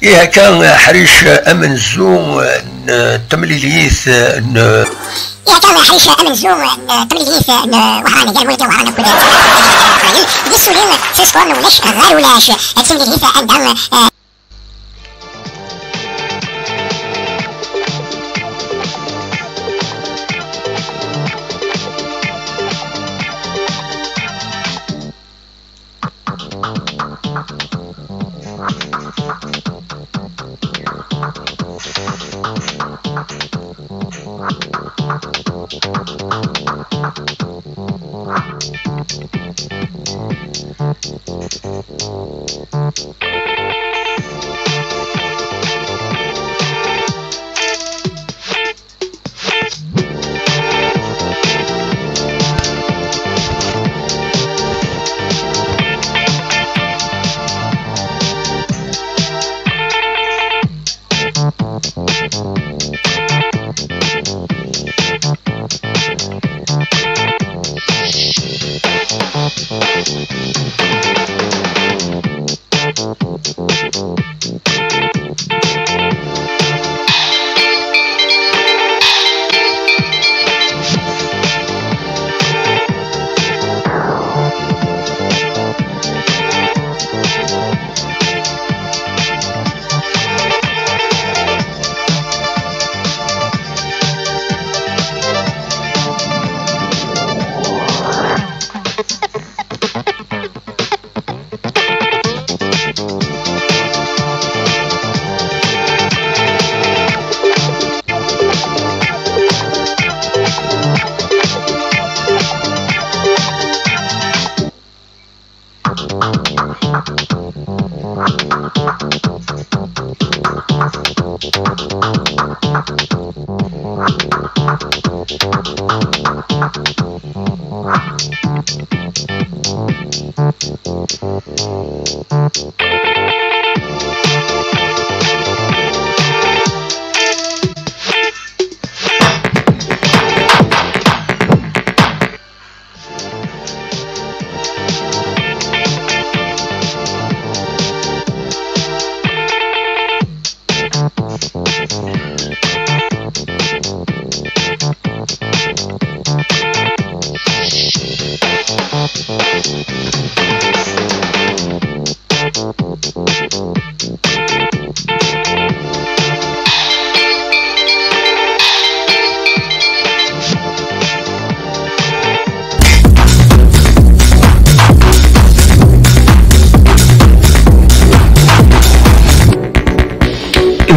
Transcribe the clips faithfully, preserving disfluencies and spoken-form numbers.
Ih akka, aḥric amenzu n temlilit n Ih akka, aḥric amenzu n temlilit n Wehran gar Wulidya Wehran akked Isṛayil, d isuli s uskuṛ n ulac ɣer ulac. D timlilit anda, eh,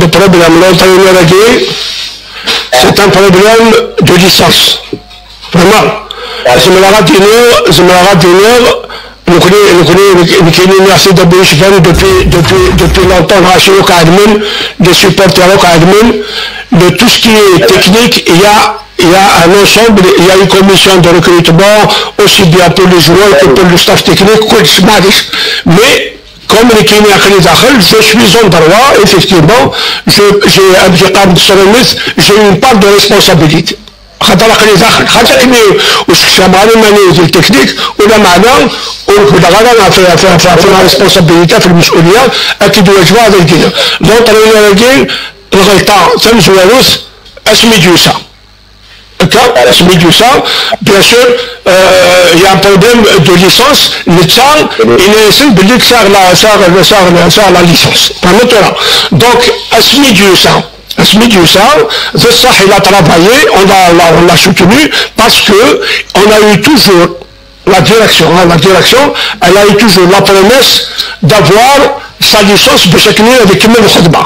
Le problème, l'entraîneur-agi, c'est un problème de licence. Vraiment. Zemreɣ ad d-iniɣ, zemreɣ ad d-iniɣ, nekkni, nekkni, nekkini nniɣ-t-id a Bu Yecban depuis, depuis, depuis longtemps, dɣa cci akk ɛelmen, les supporters akk ɛelmen, le, tout ce qui est technique, il y a, il y a un ensemble, il y a une commission de recrutement, aussi bien pour les joueurs que pour le staff technique, كلش معليش. Mais comme nekkini aql-i daxel, je suis en droit, effectivement, je, j'ai, j'ai une part de responsabilité. Xaṭer aql-i daxel, xaṭer imi ur sekcameɣ ara iman-iw di teknik, ulameɛna ur gneɣ ara ɣef, ɣef, ɣef, ɣef la responsabilité, ɣef lmes'uliya, akken d-wajbeɣ ad ak-d-iniɣ. L'entraîneur-agi, lɣelṭa tamezwarut, asmi d-yusa. Akka, asmi d-yusa, bien sûr, euh, il y a un problème de licence, netta, yenna-yasen belli sɛiɣ la, sɛiɣ, sɛiɣ, sɛiɣ la licence. Fehmeḍ tura? Donc, asmi d-yusa, asmi d-yusa, d ṣṣeḥ, il a travaillé, on l'a, on l'a, on l'a soutenu, parce que on a eu toujours la direction, hein, la direction, elle a eu toujours la promesse d'avoir sa licence باش akken ad ikemmel lxedma.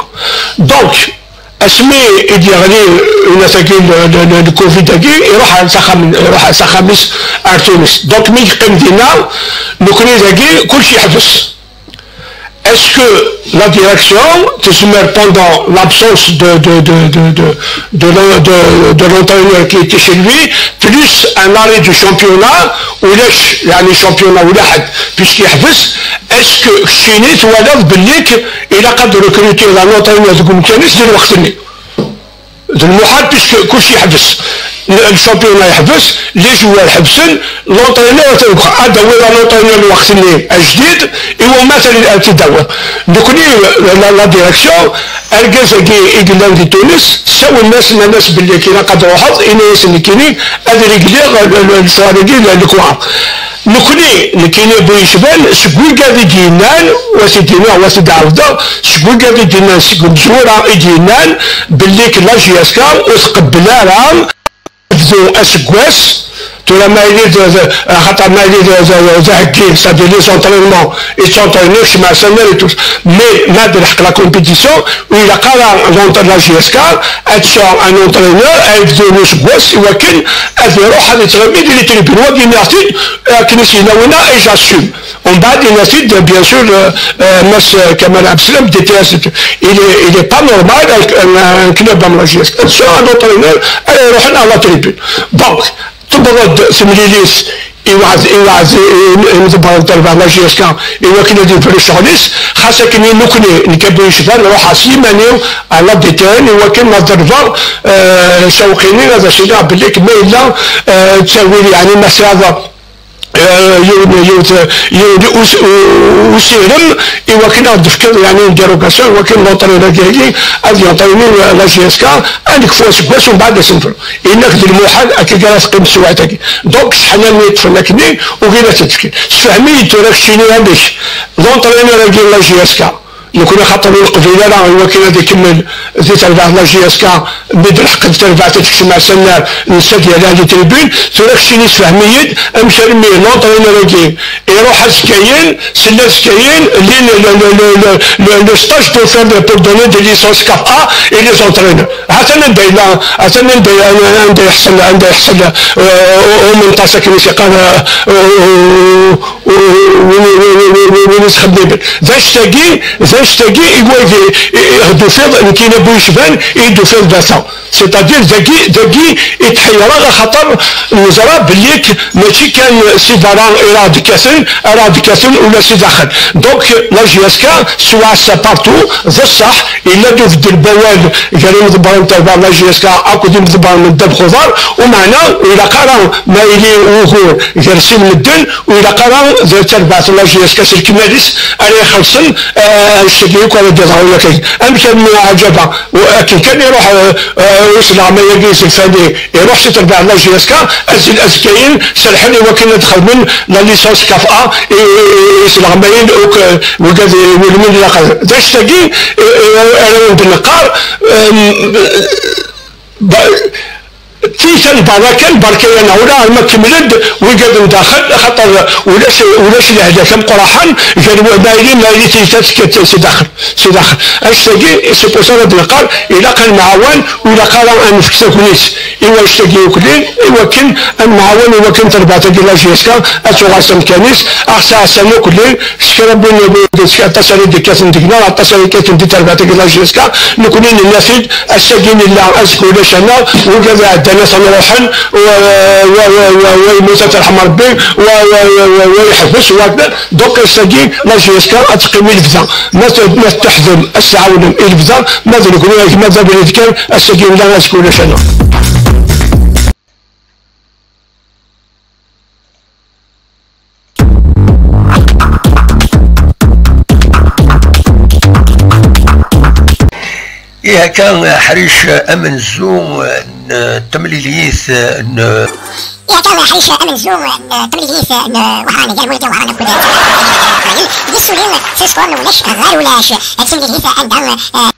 Donc, asmi i d-yeɣli unafag-agi n, n, n, n covid-agi, iruḥ s axxam, iruḥ s axxam-is ar Tunes. Donc, mi yeqqim dinna, nekkni dagi, kullec yeḥbes. Est-ce que la direction تزمر pendant l'absence de, de, de, de, de, de l'en-, de, de l'entraîneur qui était chez lui, plus un arrêt du championnat, ulac, يعني, championnat ولا حد, puisque yeḥbes, est-ce que keččini twalaḍ belli ilaq ad recruter un entraîneur deg umkan-is di lweqt-nni? D lmuḥal, puisque kullec yeḥbes. Le championnat yeḥbes, les joueurs ḥebsen, l'entraîneur atan deg uxxam. Ad d-tawiḍ un entraîneur lweqt-nni ajdid, iwumi ad t-id-tawiḍ? Nekni, la, la direction, argaz-agi i yellan di Tunes, ssawlen-as, nnan-as belli ilaq ad truḥeḍ, ini-as nekkini ad régliɣ le, le, lecɣal-agi, le, le courant. Nekni, nekkini bu yecban, seg wigad i d-yennan, wa t-id-iniɣ, wa t-id-ɛawdeɣ, seg wigad i d-yennan, seg umezwura i d-yennan belli la J S K ur tqebbel ara bdu aseggas. Tura ma yili d, d, axaṭer ma yili d, d, d, d aheggi, c'est-à-dire les entraînements, yettantrini kecc mɛa sannar et tout. Mais ma d lḥeqq la compétition, ur ilaq ara l'entra-, la J S K ad tesɛu un entraîneur ara yebdun useggas i wakken ad iruḥ ad yettɣimi di les tribunes. Wagi nniɣ-t-id, akken i s-yenna winna, et j'assume. Umbeɛd yenna-t-id, bien sûr, euh, euh, Mass Kamal Abdeslam, D T S, il est, il est pas normal, un, un, un club am la J S K, sur un entraîneur, ara iruḥen à la tribune. Donc, tewweḍ-d temlilit, iweɛɛed, iweɛɛed i, i, imḍebbren n terbaɛt n la J S K, i wakken ad yefru ccɣel-is, xas akken i nekni, nekk bu yecban, ruḥeɣ s yiman-iw, à la D T N, i wakken ad ḍelbeɣ, euh, Cawqini, ad as-iniɣ belli ma yella, euh, ttawil, yeɛni ma tesɛiḍ eh, yiwen, yiwet, yiwen us-, u-, usirem i wakken ad d-tefkeḍ, yeɛni, une dérogation i wakken l'entraîneur-agi ad yentraîni la J S K, ad nekfu aseggas umbeɛd ad as-nefru. Yenna-k d lmuḥal, akka ara teqqim teswiɛt-agi. Donc, acḥal almi yeṭṭfen akkenni, ugin ad tt-id-fken. Sefhem-iyi-d tura keččini amek l'entraîneur-agi n la J S K, Nekni xaṭer ur neqbil ara i wakken ad ikemmel di terbaɛt n la J S K, mi d-lḥeqent terbaɛt ad tekcem ar sannar, netta ad yali di tribune. Tura keččini sefhem-iyi-d amek armi l'entraîneur-agi iruḥ azekka-yin, sella azekka-yin, lin le, le, le, le, le, le stage pour faire, pour donner des licences quatre A et les entraîneurs. Atan anda yella, atan anda, anda yeḥṣel, anda yeḥṣel, euh, umenṭas akken i s-yeqqar, euh, euh, win, win, win, win, win, win yettxemmimen. D anect-agi, d anect-agi i wagi, i, i, i d-tufiḍ, nekkini bu yecban, i d-tufiḍ data. C'est-à-dire, dagi, dagi i tḥeyyreɣ, axaṭer neẓra belli k-, mačči kan si berra i ra d-kkaten, ara d-kkaten ula si daxel. Donc, la J S K tettwaɛessa partout, d ṣṣeḥ, yella-d ubeddel n wawal gar imḍebbren n terbaɛt n la J S K akked imḍebbren n ddabex uḍar, umeɛna ur ilaq ara ma yili wugur gar sin medden, ur ilaq ara d tarbaɛt n la J S K s lekmal-is ara ixellṣen, eh, annect-agi akk ara d-yeḍrun akka. Amek armi ɛǧaba, u-, akken kan iruḥ, eh, eh, usleɣmay-agi iselfani, iruḥ si terbaɛt n la J S K, azil azekka-yin, serḥen i wakken ad xedmen la licence quatre A i, i, i, isleɣmayen akk, eh, wigad iwulmen ilaq ad. D anect-agi, eh, eh, ara wen-d-neqqar, em, ba-, tiyita n berra kan, berka-yaneɣ, ula arma kemmlen-d wigad n daxel, axaṭer ulac, ulac lehlak ameqqraḥen gar wa-, ma yili, ma yili tiyita tekkat si daxel, si daxel. Anect-agi, c'est pour ça ad neqqar, ilaq ad nemɛawan, ur ilaq ara ad nefk tagnit i wannect-agi ukli, i wakken ad nemɛawan, i wakken terbaɛt-agi la J S K ad tuɣal s amkan-is. Aɣ-ttɛassan ukli, s kra n win, win, s aṭas ara d-ikkaten deg-neɣ, aṭas ara ikkaten di terbaɛt-agi la J S K, nekni nenna-t-id, ass-agi nella, azekka ulac-aneɣ, wigad iɛeddan atan ruḥen, wa, wa, wa yemmut ad t-yerḥem Rebbi, wa, wa, wa, wa, wa yeḥbes, wa, donc ass-agi la J S K ad teqqim i lebda. Ma t-, ma teḥdem ad s-tɛawnem i lebda, ma d nekni, ma d abrid kan, ass-agi nella, azekka ulac-aneɣ. Ihi akka, aḥric amenzu n temlilit n Ihi akka, aḥric amenzu n temlilit n Wehran, gar Mulud Wehran akked Iqbayel, d isuli s uskuṛ n ulac ɣer ulac. Ad timlilit anda, eh,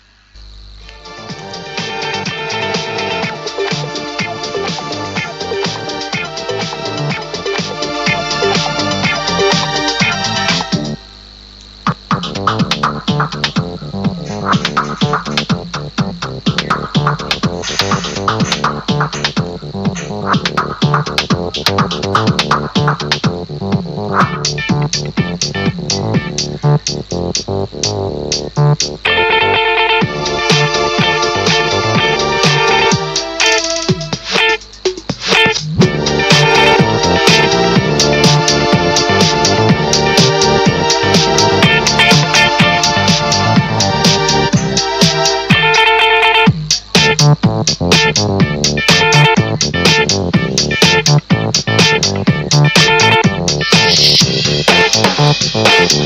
Le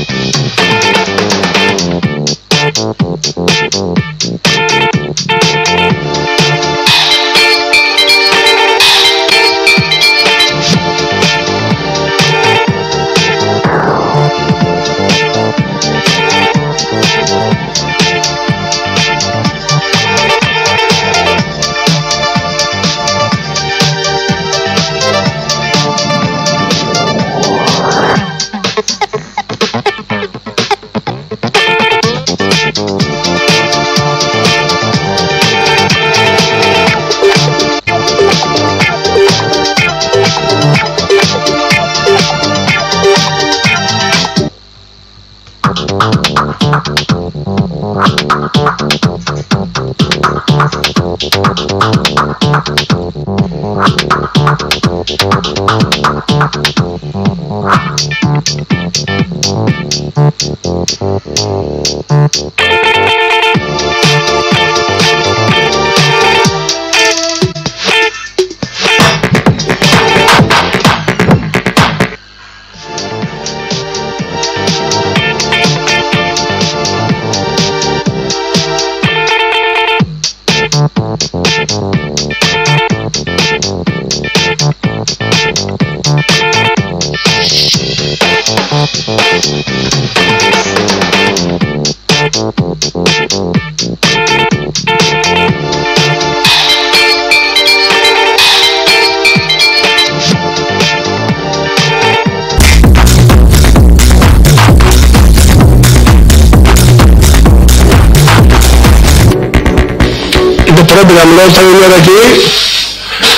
problème, l'entraîneur-agi,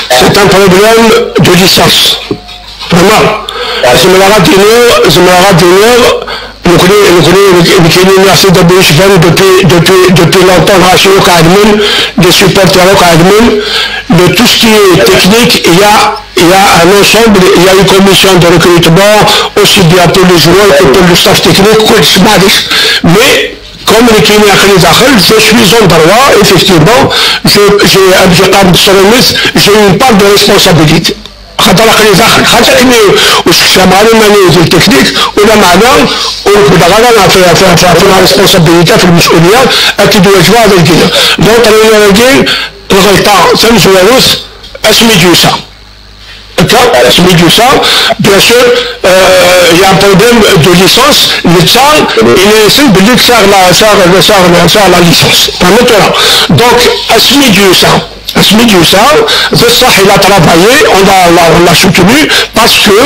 c'est un problème de licence. Vraiment. Zemreɣ ad d-iniɣ, zemreɣ ad d-iniɣ, nekkni, nekkni, nekkini nniɣ-t-id a Bu Yecban depuis, depuis, depuis longtemps, lɣaci akk ɛelmen, les supporters akk ɛelmen, le, tout ce qui est technique, il y a, il y a un ensemble, il y a une commission de recrutement, aussi bien pour les joueurs que pour le staff technique, كلش معليش. Mais comme nekkini aql-i daxel, je suis en droit, effectivement, je, j'ai, j'ai une part de responsabilité. Xaṭer aql-i daxel, xaṭer imi ur skecmeɣ ara iman-iw di teknik, ulameɛna ur qbileɣ ara ɣef, ɣef, ɣef, ɣef la responsabilité, ɣef lmes'uliya, akken d-wajbeɣ ad ak-d-iniɣ. L'entraîneur-agi, lɣelṭa tamezwarut, asmi d-yusa. Akka, asmi d-yusa, bien sûr, euh, il y a un problème de licence, netta, yenna-yasen belli sɛiɣ la, sɛiɣ, sɛiɣ, sɛiɣ la licence. Fehmeḍ tura? Donc, asmi d-yusa, asmi d-yusa, d ṣṣeḥ, il a travaillé, on l'a, on l'a, on l'a soutenu, parce que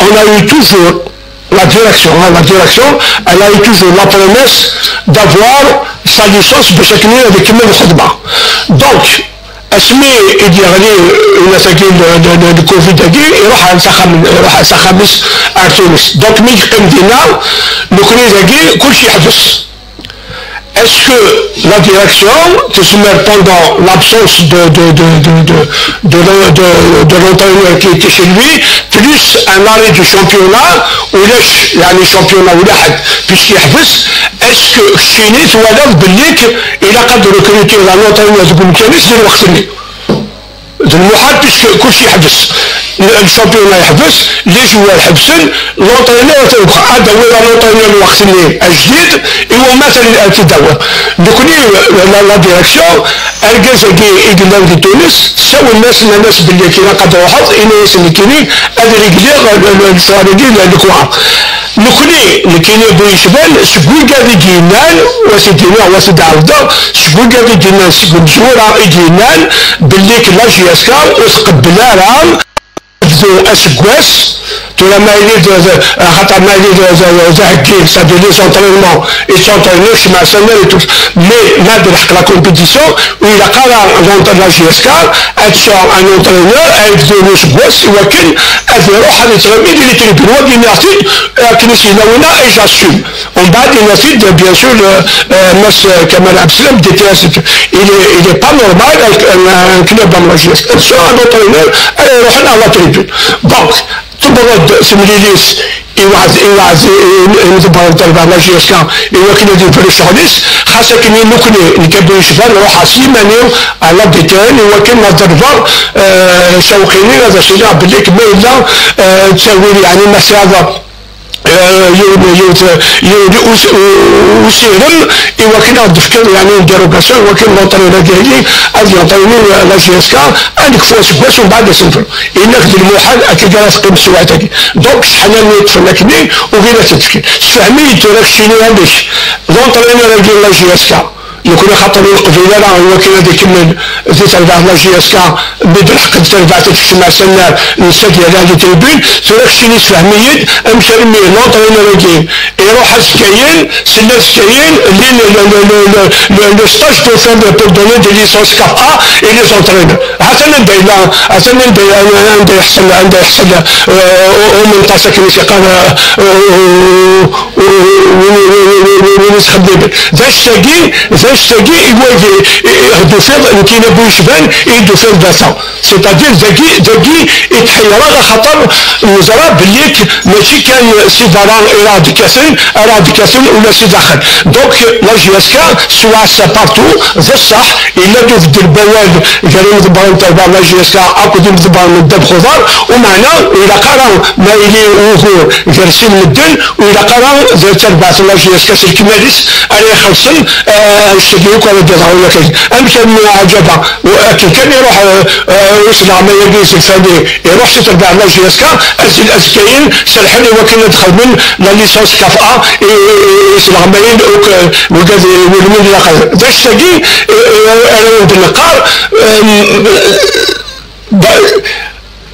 on a eu toujours la direction, hein, la direction, elle a eu toujours la promesse d'avoir sa licence باش akken ad ikemmel lxedma. Donc, asmi i d-yeɣli unafag-agi n, n, n, n covid-agi, iruḥ ar s axxam, iruḥ ar s axxam-is ar Tunes. Donc, mi yeqqim dinna, nekkni dagi, kullec yeḥbes. Est-ce que la direction تزمر pendant l'absence de, de, de, de, de, de l'en-, de, de l'entraîneur qui était chez lui, plus un arrêt du championnat, ulac, يعني, championnat ولا حد, puisque yeḥbes, est-ce que keččini twalaḍ belli ilaq ad recruter un entraîneur deg umkan-is di lweqt-nni? D lmuḥal, puisque kullec yeḥbes. Le, le championnat yeḥbes, les joueurs ḥebsen, l'entraîneur ata yebɣa ad d-tawiḍ un entraîneur n lweqt-nni ajdid, iwumi ad t-id-tawiḍ? Nekkni, la, la direction, argaz-agi i yellan di Tunes, sawlen-as, nnan-as belli ilaq ad truḥeḍ, ini-as nekkini ad régleɣ le, le, lecɣal-agi, le, le contrat. Nekkni, nekkini Bu Yecban, seg wigad i d-yennan, wa t-id-iniɣ, wa t-id-ɛawdeɣ, seg wigad i d-yennan, seg umezwura i d-yennan belli la J S K ur tqebbel ara ad tebdu aseggas, tura ma yili d, d, axaṭer ma yili d, d, d, d aheggi, c'est-à-dire les entraînements, yettrenṭrini, kecmeɣ s annar et tout. Mais ma d lḥeqq la compétition, ur ilaq ara l'entraîneur la J S K ad tesɛu un entraîneur ad yebdun useggas i wakken ad iruḥ ad yettɣimi di les tribunes. Wagi nniɣ-t-id, akken i s-yenna winna, et j'assume. Umbeɛd yenna-t-id, bien sûr, euh, euh, Mass Kamal Abdeslam, D T S, il est, il est pas normal, un, un, un club am la J S K ad tesɛu un entraîneur ara iruḥen à la tribune. Donc, tewweḍ-d temlilit i waɛd, i waɛd, i, i, imḍebbren n terbaɛt n la J S K i wakken ad yefru ccɣel-is, xas akken i nekkni, nekk a Bu Yecban, ruḥeɣ s yiman-iw à la D T N i wakken ad ḍelbeɣ, euh, Cawqini ad as-iniɣ belli ma yella, euh, ttawil, yeɛni ma tesɛiḍ Eh, yiwen, yiwet, yiwen us-, usirem i wakken ad d-fken, yeɛni, une dérogation i wakken l'entraîneur-agi ad yentraîni la J S K, ad nekfu aseggas, umbeɛd ad s-nefru. Yenna-k d lmuḥal akka ara teqqim teswiɛt-agi. Donc, sḥan almi ṭṭfen akkenni, ugin ad tt-id-fken. Sefhem-iyi-d tura keččini amek l'entraîneur-agi n la J S K, nekkni xaṭer ur neqbil ara i wakken ad ikemmel di terbaɛt n la J S K, mi d-lḥeqent terbaɛt ad tekcem ar s annar, netta ad yerr di tribune. Tura keččini sefhem-iyi-d amek armi l'entraîneur-agi iruḥ azekka-yin, sella azekka-yin, llin le, le, le, le, le, le stage pour faire, pour donner des licences K F A et les entraîneurs. Atan anda yella, atan anda, anda yeḥṣel, anda yeḥṣel, euh, umenṭas akken i s-yeqqar, euh, euh, win yettxemmimen. D anect-agi, d anect-agi i wagi i, i ɣ-d-tufiḍ, nekkini bu yecban i d-tufiḍ d ata. C'est-à-dire, dagi, dagi i tḥeyreɣ, axaṭer neẓra belli k-, mačči kan si berra i aɣ-d-kkaten, ara aɣ-d-kkaten ula si daxel. Donc, la J S K, swaɛsa partout, d ṣṣeḥ, yella-d ubeddel n wawal gar imḍebbren n terbaɛt n la J S K akked imḍebbren n ddabex uḍar, umeɛna ur ilaq ara ma yili ugur gar sin medden, ur ilaq ara d tarbaɛt n la J S K s lekmal-is ara ixellṣen, eh, anect-agi akk ara d-yeḍrun akka. Amek armi ɛǧaba, u-, akken kan iruḥ, eh, eh, usleɣmay-agi iselfani, iruḥ si terbaɛt n la J S K, azekka-yin serḥen i wakken ad xedmen la licence K F A i, i, i, i usleɣmayen akk, eh, wigad, eh, wulmen ilaq ad. D anect-agi, eh, eh, ara wen-d-neqqar, eh, ba-,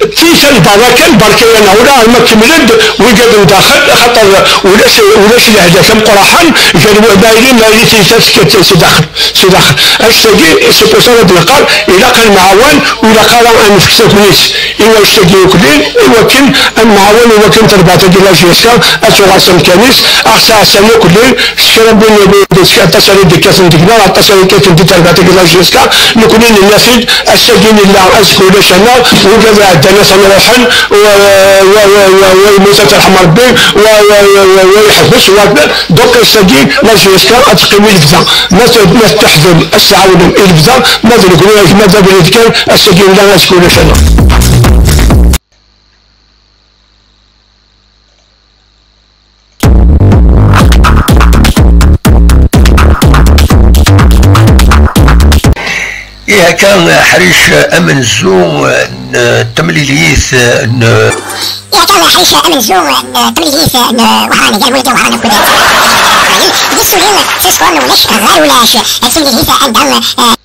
tiyita n berra kan, berka-yaneɣ, ula arma kemmlen-d wigad n daxel, axaṭer ulac, ulac lehlak ameqqraḥen gar wa-, ma yili, ma yili tiyita tekker si daxel, si daxel. Anect-agi, c'est pour ça ad neqqar, ilaq ad nemɛawan, ur ilaq ara ad nefk tagnit i wanect-agi ukli, i wakken ad nemɛawan, i wakken terbaɛt-agi la J S K ad tuɣal s amkan-is, aɣ-tt-ɛassan ukli, s kra n win, aṭas ara d-ikkaten deg-neɣ, aṭas ara ikkaten di terbaɛt-agi la J S K, nekkni nenna-t-id, ass-agi nella, azekka ulac-aneɣ, wigad iɛeddan atan ruḥen, wa, wa, wa yemmut ad t-yerḥem Rebbi, wa, wa yeḥbes, wa, donc ass-agi la J S K ad teqqim i lebda. Ma t-, ma tettuḥdem ad s-tɛawnem i lebda, ma d nekkni, ma d abrid kan, ass-agi nella, azekka ulac-aneɣ. Ihi akka, ḥric amenzu n temlilit n Ihi akka, ḥric amenzu n temlilit n Wehran, gar Wulidi Wehran akked Isuli, s uṣfun ulac ɣer ulac. Ad temlilit anda, eh,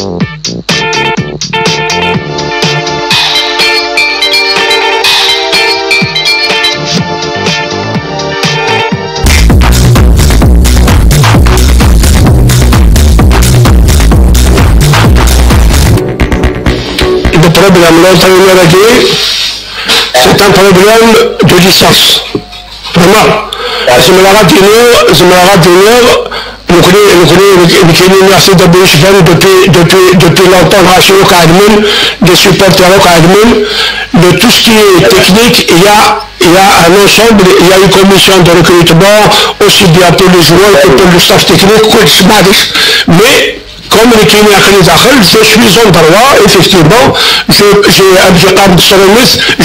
Le problème, l'entraîneur-agi, c'est un problème de licence. Vraiment. Zemreɣ ad d-iniɣ, zemreɣ ad d-iniɣ, nekkni, nekkni, nekkini, nekkini, nekkini, depuis, depuis, depuis longtemps, les supporters, le, tout ce qui est technique, il y a, il y a un ensemble, il y a une commission de recrutement, aussi bien pour les joueurs que pour le staff technique, كلش معليش. Mais, comme nekkini aql-i daxel, je suis en droit, effectivement, je, j'ai, j'ai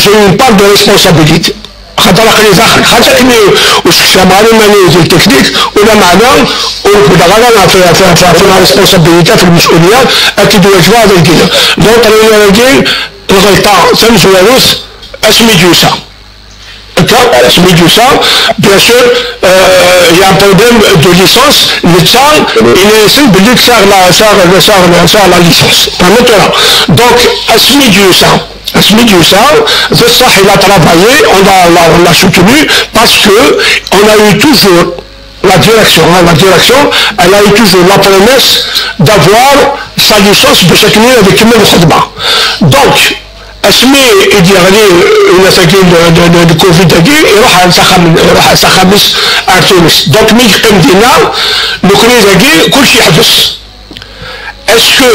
j'ai une part de responsabilité. خاطر aql-i daxel, خاطر إني وش كشام على ماني في التكنيك، ولا معنا، ونقول غير أنا في، في، في، في la responsabilité، في المسؤولية، أكيد واجب هذا الجيل. Donc، أنا نجي الغلطة تمزوروث اسمي جوسا. D'accord, اسمي جوسا، bien sûr, euh, il y a un problème de licence, mais ça, il est, c'est باللي صار la, صار، صار، صار la licence. فهمت ولا؟ Donc, اسمي جوسا. Asmi d-yusa, d ṣṣeḥ, il a travaillé, on l'a, on l'a, on l'a soutenu, parce que on a eu toujours la direction, hein, la direction, elle a eu toujours la promesse d'avoir sa licence باش akken ad ikemmel lxedma. Donc, asmi i d-yeɣli, euh, le, le, le, le covid-agi, iruḥ ar s axxam, iruḥ ar s axxam-is ar Tunes. Donc, mi yeqqim dinna, nekkni dagi, kullec yeḥbes. Est-ce que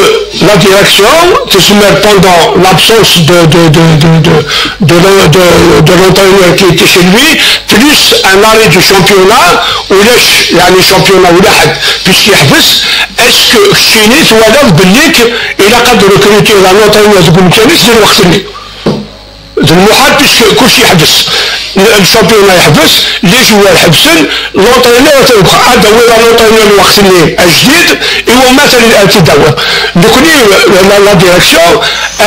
la direction, tezmer, pendant l'absence de, de, de, de, de, de l'en-, de, de l'entraîneur qui était chez lui, plus un arrêt du championnat, ulac, يعني, championnat ولا حد, puisque yeḥbes, est-ce que keččini twalaḍ belli ilaq ad recruter un entraîneur deg umkan-is di lweqt-nni? D lmuḥal, puisque kullec yeḥbes. Le championnat yeḥbes, les joueurs ḥebsen, l'entraîneur, ad d-tawiḍ l'entraîneur n lweqt-nni ajdid, iwa ma ad t-id-tawiḍ. Nekkni, la, la direction,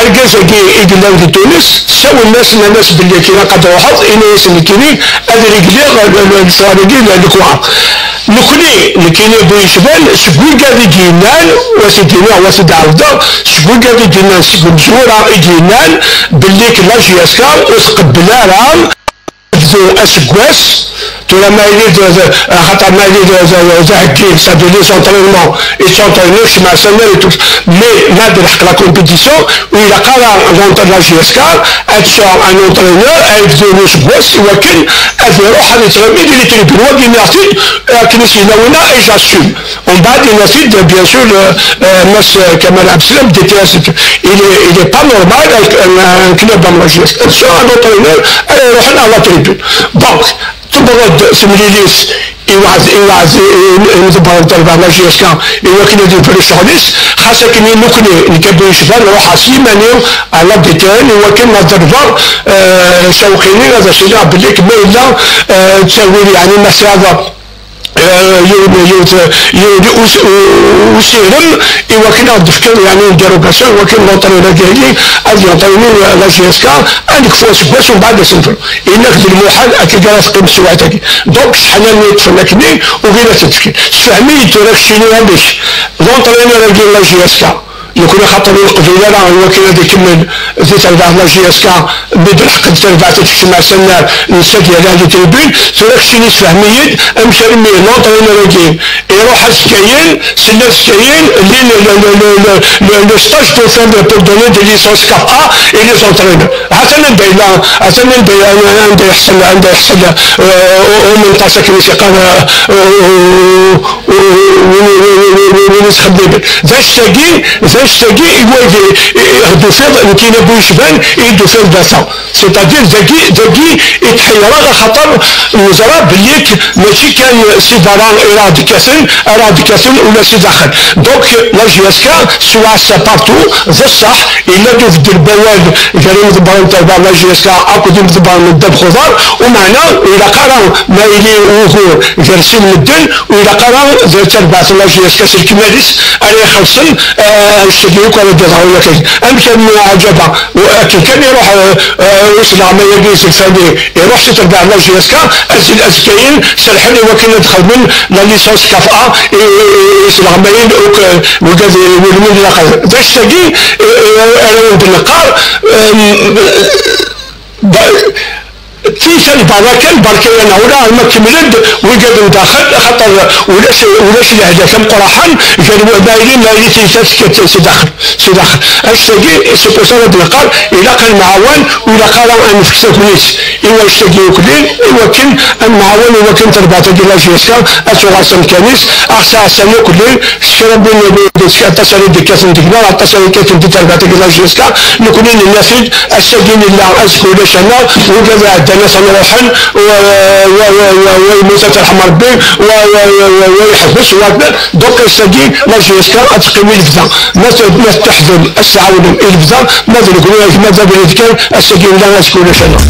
argaz-agi i yellan di Tunes, sawlen-as, nnan-as belli ilaq ad truḥeḍ, ini-as nekkini ad régler le, le, lecɣal-agi, le, le contrat. Nekkni, nekkini bu yecban, seg wigad i d-yennan, wa t-id-iniɣ, wa t-id-ɛawdeɣ, seg wigad i d-yennan, seg umezwura i d-yennan belli la J S K ur tqebbel ara ad tebdu aseggas, tura ma yili d, d, axaṭer ma yili d, d, d aheggi, c'est-à-dire les entraînements, yettrentrinu, kečč mɛa ssamer et tout. Mais ma d lḥeqq la compétition, ur ilaq ara l'entraîneur la J S K ad tesɛu un entraîneur ad yebdun useggas i wakken ad iruḥ ad yettɣimi di les tribunes. Wagi nniɣ-t-id, akken i s-yenna winna, et j'assume. Umbeɛd yenna-t-id, bien sûr, le, euh, Mass Kamal Abdeslam, D T S, il est, il est pas normal, un, un, un club am la J S K, ad tesɛu un entraîneur ara iruḥen à la tribune. Donc, tewweḍ-d temlilit i waɛz-, i waɛz-, i, i, imḍebbren n terbaɛt n la J S K, i wakken ad yefru ccɣel-is, xas akken i nekkni, nekk a bu yecban, ruḥeɣ s yiman-iw à la D T N, i wakken ad ḍelbeɣ, euh, Cawqini, ad as-iniɣ belli ma yella, euh, ttawil, yeɛni ma tesɛiḍ, euh, yiwen, yiwen, yiwen us-, u-, usirem, i wakken ad d-tefkeḍ, yeɛni, une dérogation, i wakken l'entraîneur-agi ad yentraîni la J S K, ad nekfu aseggas, umbeɛd ad as-nefru. Yenna-k d lmuḥal, akka ara teqqim teswiɛt-agi. Donc, acḥal armi ṭṭfen akkenni, ugin ad ten-fken. Sefhem-iyi-d tura keččini amek. L'entraîneur-agi n la J S K, nekkni xaṭer ur neqbil ara i wakken ad ikemmel di terbaɛt n la J S K, mi d-lḥeqq di terbaɛt ad tekcem ar s annar, netta ad yerr les tribunes, tura keččini sefhem-iyi-d amek armi l'entraîneur-agi iruḥ ar Zkayen, sella Zkayen, llin le, le, le, le, le, le stage pour faire, pour donner des licences quatre A et les entraîneurs. Atan anda yella, atan anda, anda yeḥṣel, anda yeḥṣel, euh, umenṭas akken i s-yeqqar, euh, euh, win, win, win, win, win, win, win yesxeddimen. D anect-agi, d anect-agi i wagi, i, i, i d-tufiḍ, nekkini bu yecban, i d-tufiḍ d ata. C'est-à-dire, dagi, dagi i tḥeyreɣ, axaṭer neẓra belli mačči kan si berra i aɣ-d-kkaten, ara aɣ-d-kkaten ula si daxel. Donc, la J S K tesɛa ass-a partout, d ṣṣeḥ, yella-d ubeddel n wawal gar imḍebbren n terbaɛt n la J S K akked imḍebbren n ddabex uḍar, umeɛna ur ilaq ara ma yili wugur gar sin medden, ur ilaq ara d tarbaɛt n la J S K s lekmal-is ara ixellṣen, euh, Seg yakk ara d-iḍru yakan. Amek armi ɛǧaba, u-, akken kan iruḥ, eh, eh, usleɣmay-agi iselfani, iruḥ si terbaɛ n la J S K, azekka-yin serḥen i wakken ad xedmen la licence kaf A i, i, i, i usleɣmay-in, uk, eh, wigad iwulmen ilaqen. D acu-agi, eh, eh, ara wen-d-neqqar, eh, Ba-, tiyita n berra kan, berka-yaneɣ, ula arma kemmlen-d wigad n daxel, axaṭer ulac, ulac lehlak ameqqraḥen gar wa-, ma yili, ma yili tiyita tekker si daxel, si daxel. Anect-agi, c'est pour ça ara d-neqqar, ilaq ad nemɛawan, ur ilaq ara ad nefk tagnit i wannect-agi uknin, i wakken ad nemɛawan, i wakken terbaɛt-agi la J S K ad tuɣal s amkan-is, aɣ-tt-ɛassan uknin, s kra n win, aṭas ara d-ikkaten deg-neɣ, aṭas ara ikkaten di terbaɛt-agi la J S K, nekkni nenna-t-id, ass-agi nella, azekka ulac-aneɣ, wigad iɛeddan atan ruḥen, wa, wa, wa, wa, wa yemmut ad t-yerḥem Rebbi, wa, wa, wa, wa, wa yeḥbes, wa, donc ass-agi la J S K ad teqqim i lebda. Ma t-, ma teḥdem, ad s-tɛawnem i lebda, ma d nekkni, ma d abrid kan, ass-agi nella, azekka ulac-aneɣ.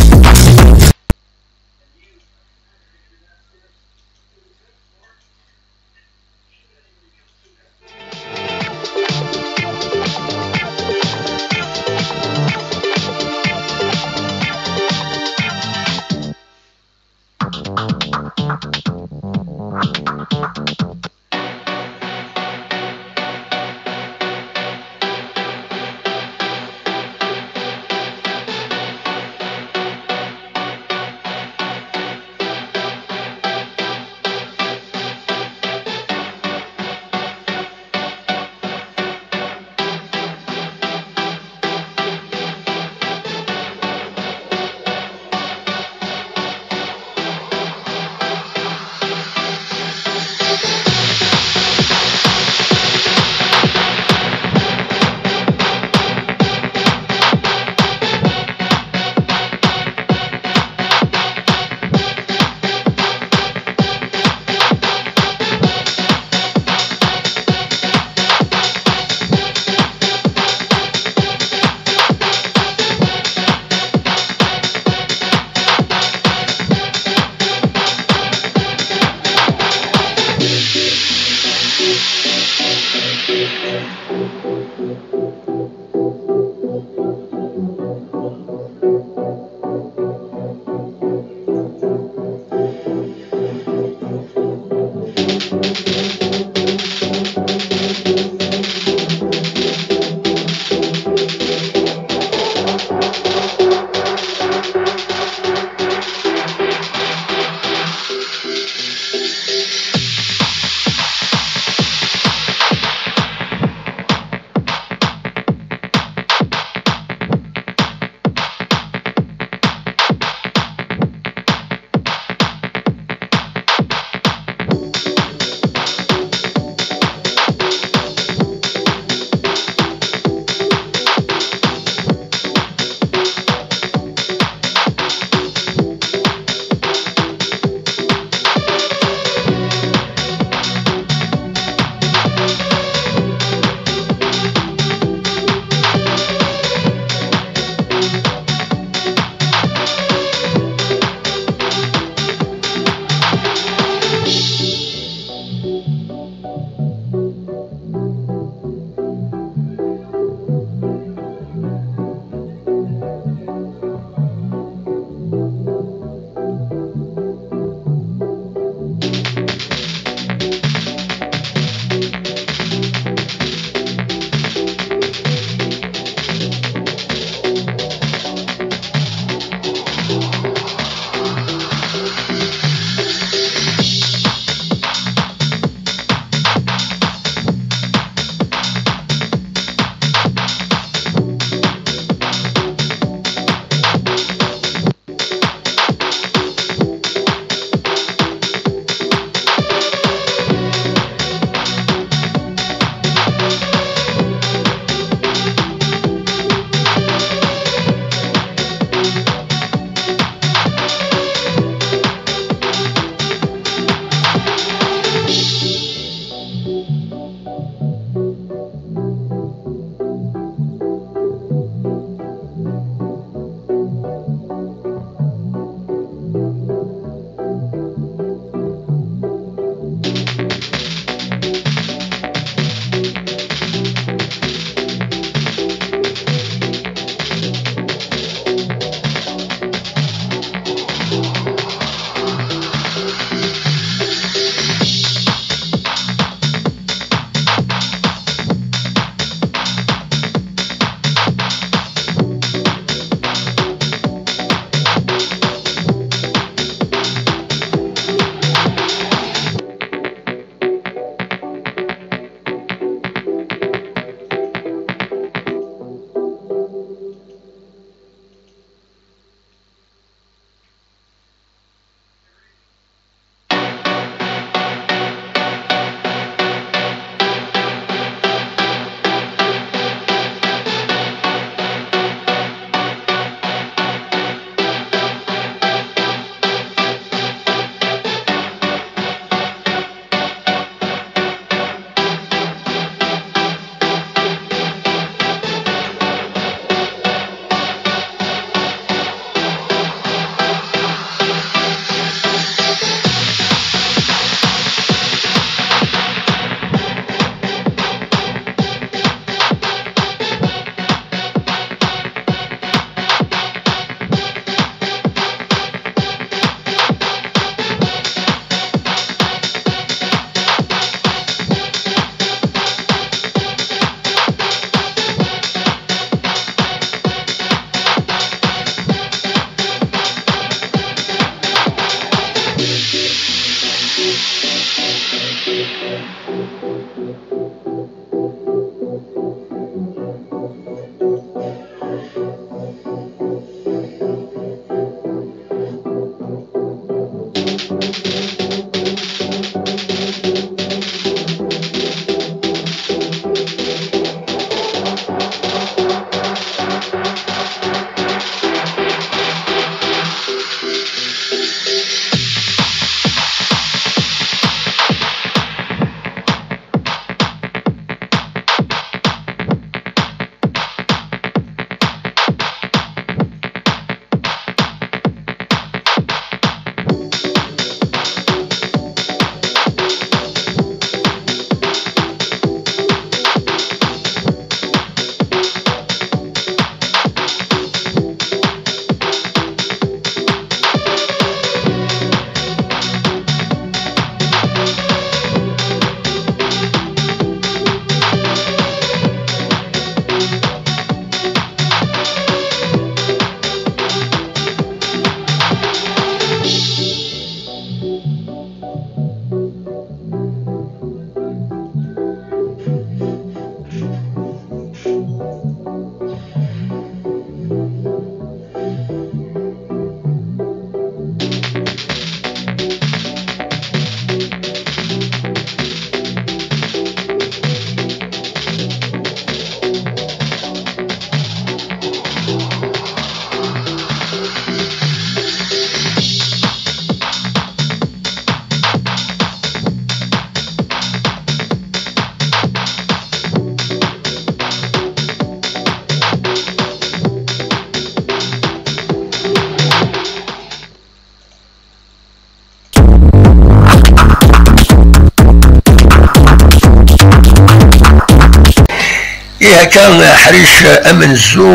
Ihi akka, aḥric amenzu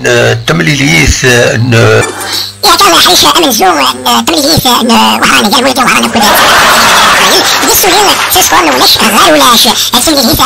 n temlilit n Ihi akka, aḥric amenzu n temlilit n Wehran, gar Mulud Wehran akked Isuli, d isuli ttesfuren ulac ɣer ulac. Ad temlilit